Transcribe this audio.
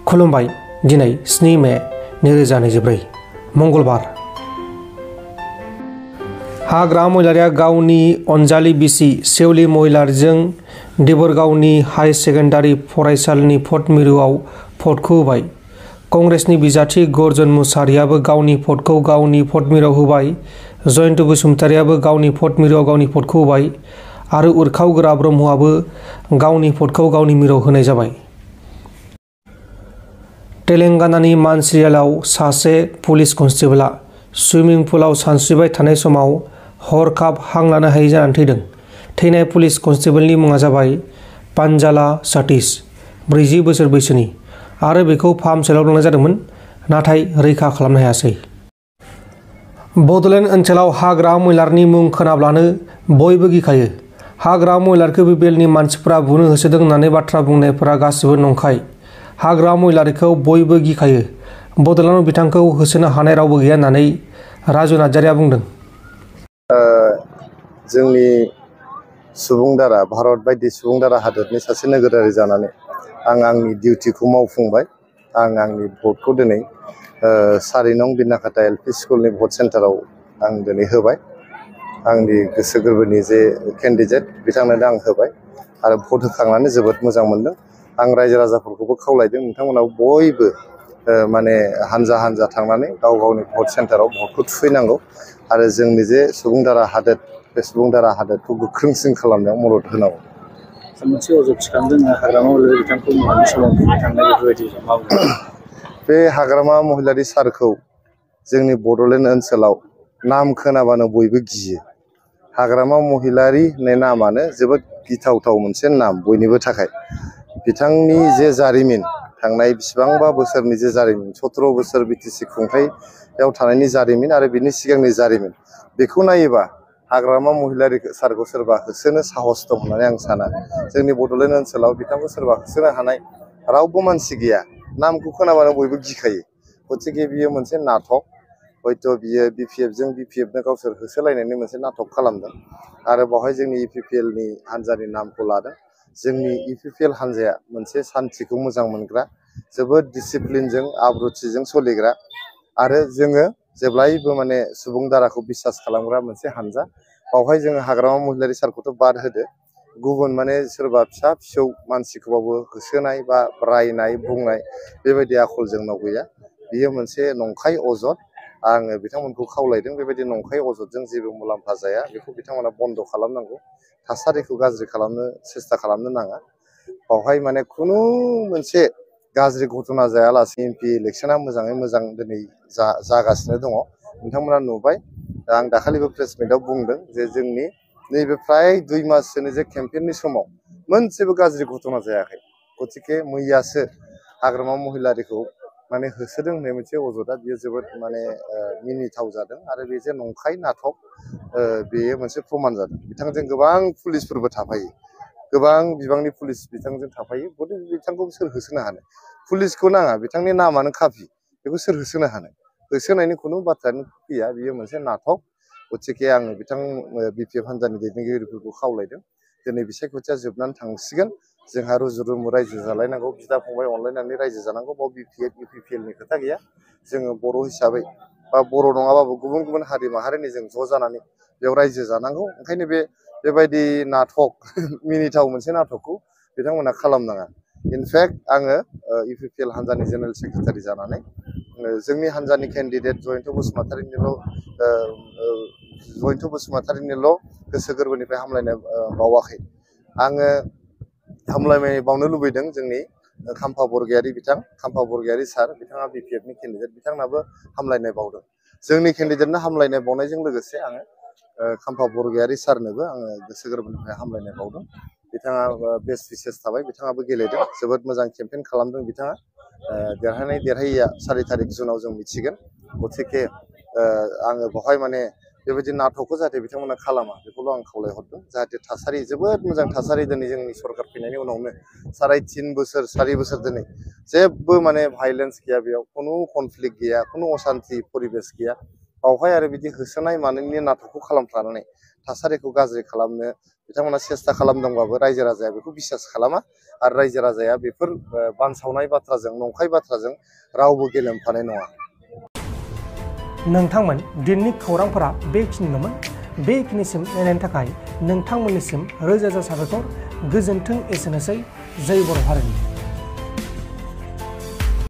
खुलुमबाय। दिनै 7 मे 2024 मंगलबार। हाग्रा महिलारिया गावनि अनजालि बिसि सेवली महिलारिजों देबोरगावनि हाई सेकेन्डारि फरायसालिनि भट मिरुआव भटखौ होबाय। कंग्रेसनि बिजाथि गर्जन मुसाहारियाबो गावनि भटखौ गावनि भट मिरुआव होबाय। जयन्त बसुमतारियाबो गावनि भट मिरुआव गावनि भटखौ होबाय आरो उरखाव गोरा ब्रह्मआबो गावनि भटखौ गावनि मिरुआव होनाय जाबाय। तेलेंगानानि मानचिरियालाव सासे पुलिस कन्स्टेबलआ सुइमिं पुलाव सानस्रिबाय थानाय समाव हरखाब हां लानो हायै जानानै थैदों। थैनाय पुलिस कन्स्टेबलनि मुङा जाबाय पान्जाला सतीश, 40 बोसोर बैसोनि, आरो बेखौ फाहामसालियाव लांनाय जादोंमोन, नाथाय रैखा खालामनो हायासै। बड'लेण्ड ओनसोलाव हाग्रा महिलारनि मुं खोनाब्लानो बयबो गिखायो। हाग्रा महिलारखौ बिपिएलनि मानसिफोरा बुनो होसोदों होननानै बाथ्रा बुंनायफोरा गासिबो नंखाय। हाग्रा महिलारिखौ बयबो गिखायो। बड'लेण्डआव बिथांखौ होसोनो हानाय रावबो गैया होननानै राजु नार्जारिया बुंदों। जोंनि सुबुंदारा भारत बायदि सुबुंदारा हादोरनि सासे नोगोरारि जानानै आं आंनि डिउटिखौ मावफुंबाय। आं आंनि भटखौ दिनै 4 नं बिनाकाटा एलपि स्कुलनि भट सेन्टाराव आं दिनै होबाय। आंनि गोसो गोरबोनि जे केन्डिडेट बिथांनो आं होबाय आरो भट होखांनानै जोबोद मोजां मोनदों। आं रायजो राजाफोरखौबो खावलायदों नोंथांमोनाव बयबो माने हानजा हानजा थांनानै गाव गावनि भट सेन्टाराव भटखौ थुफैनांगौ आरो जोंनि जे सुबुंदारा हादोर बे सुबुंदारा हादोरखौ गोख्रोंसिन खालामनायाव मदद होनांगौ। मोनसे अजद थिखांदों हाग्रामा महिलारि बिथांखौ मोननानै समाव थांनाय बेफोरबायदि मावदों। बे हाग्रामा महिलारि सारखौ जोंनि बड'लेण्ड ओनसोलाव नाम खोनाबानो बयबो गियो। हाग्रामा महिलारि होननाय नामानो जोबोद गिथावथाव मोनसे नाम बयनिबो थाखाय। बिथांनि जे जारिमिन, थांनाय बेसेबांबा बोसोरनि जे जारिमिन, 17 बोसोर बिटिसि खुंथायाव थानायनि जारिमिन आरो बिनि सिगांनि जारिमिन, बेखौ नायोबा हाग्रामा महिलारि सारखौ सोरबा होसोनो साहस दं होननानै आं साना। जोंनि बड'लेण्ड ओनसोलाव बिथांखौ सोरबा होसोनो हानाय रावबो मानसि गैया। नामखौ खोनाबानो बयबो गिखायो। गतिके बियो मोनसे नाटक। हयथ' बियो बिपिएफनो गावसोर होसोलायनायनि मोनसे नाटक खालामदों आरो बेवहाय जोंनि इउपिपिएलनि हान्जानि नामखौ लादों। जोंनि इउपिपिएल हान्जाया मोनसे सान्थिखौ मोजां मोनग्रा, जोबोद डिसिप्लिनजों आब्रुथिजों सोलिग्रा आरो जोङो जेब्लायबो माने सुबुं दाराखौ बिसास खालामग्रा मोनसे हान्जा। बावहाय जोङो हाग्रामा महिलारि सारखौथ' बाद होदो, गुबुन माने सोरबा फिसा फिसौ मानसिखौबाबो होसोनाय बा रायनाय बुंनाय बेबायदि आखल जोंनाव गैया। बियो मोनसे नंखाय अजद। आङो बिथांमोनखौ खावलायदों बेबायदि नंखाय अजदजों जेबो मुलाम्फा जाया, बेखौ बिथांमोना बन्द' खालामनांगौ। थासारिखौ गाज्रि खालामनो सेस्था खालामनो नाङा। बावहाय माने खुनु मोनसे गाज्रि घटना जायालासे एमपि इलेक्सना मोजाङै मोजां दिनै जागासिनो दङ। नोंथांमोना नुबाय, आं दाखालिबो प्रेस मिटआव बुंदों जे जोंनि नैबे फ्राय 2 माससोनि जे केम्पेइननि समाव मोनसेबो गाज्रि घटना जायाखै। गतिके मैयासो हाग्रामा महिलारिखौ माने होसोदों होननाय मोनसे अजदआ बियो जोबोद माने मिनिथाव जादों आरो बे जे नंखाय नाटक बेयो मोनसे प्रमान जादों। बिथांजों गोबां पुलिसफोरबो थाफायो, गोबां बिबांनि पुलिस बिथांजों थाफायो। बिथांखौ सोर होसोनो हानो? पुलिसखौ नाङा, बिथांनि नामानो काफि, बेखौ सोर होसोनो हानो? होसोनायनि खुनु बाथ्रायानो फैया, बियो मोनसे नाटक। गतिके आङो बिथां बिपिएफ हान्जानि दैदेनगिरिफोरखौ खावलायदों दिनै बिसायख'थिया जोबनानै थांसिगोन। जोंहा रुजु रुमु रायजो जालायनांगौ, बिदा फंबाय अनलायनानै रायजो जानांगौ। बाव बिपिएफ इउपिपिएलनि खोथा गैया। जोङो बर' हिसाबै बा बर' नङाबाबो गुबुन गुबुन हारि माहारिनि जों ज' जानानै बेयाव रायजो जानांगौ। ओंखायनो बेबायदि नाटक मिनिथाव मोनसे नाटकखौ बिथांमोना खालामनाङा। इनफेक्ट आङो इउपिपिएल हान्जानि जेनेरेल सेक्रेटारि जानानै जोंनि हान्जानि केन्डिडेट जयन्त बसुमतारिनिल' गोसो गोरबोनिफ्राय हामलायनाय बावाखै। आङो हामलायनाय बावनो लुबैदों जोंनि खाम्फा बरगयारि बिथां, खाम्फा बरगयारि सार, बिथाङा बिपिएफनि केन्डिडेट, बिथांनाबो हामलायनाय बावदों। जोंनि केन्डिडेटनो हामलायनाय बावनायजों लोगोसे आङो खाम्फा बरगयारि सारनोबो आङो गोसो गोरबोनिफ्राय हामलायनाय बावदों। बिथाङा बेस्ट विशेस थाबाय, बिथाङाबो गेलेदों, जोबोद मोजां केम्पेइन खालामदों बिथाङा। देरहायैया 4 तारिख जुनाव जों मिथिगोन। गतिके आङो बेवहाय माने बेबायदि नाटकखौ जाहाथे बिथांमोना खालामा बेखौल' आं खावलायहरदों। जाहाथे थासारि, जोबोद मोजां थासारि दिनै जोंनि सरकार फैनायनि उनावनो 3.5 बोसोर 4 बोसोर दिनै जेबो माने भाइलेन्स गैया, बेयाव खुनु कनफ्लिक्ट गैया, खुनु असान्थि परिबेस गैया। बावहाय आरो बिदि होसोनाय मानायनि नाटकखौ खालामफ्लानानै थासारिखौ गाज्रि खालामनो बिथांमोना सेस्था खालामदोंबाबो रायजो राजाया बेखौ बिसास खालामा आरो रायजो राजाया बेफोर बानसावनाय बाथ्राजों नंखाय बाथ्राजों रावबो गेलेमफानाय नङा। नोंथांमोन दिनैनि खौरांफोरा बेखिनिल'मोन। बेखिनिसिम नायनायनि थाखाय नोंथांमोननिसिम रोजा रोजा साबायखर। गोजोन्थों। एसेनोसै। जय बर' हारिनि।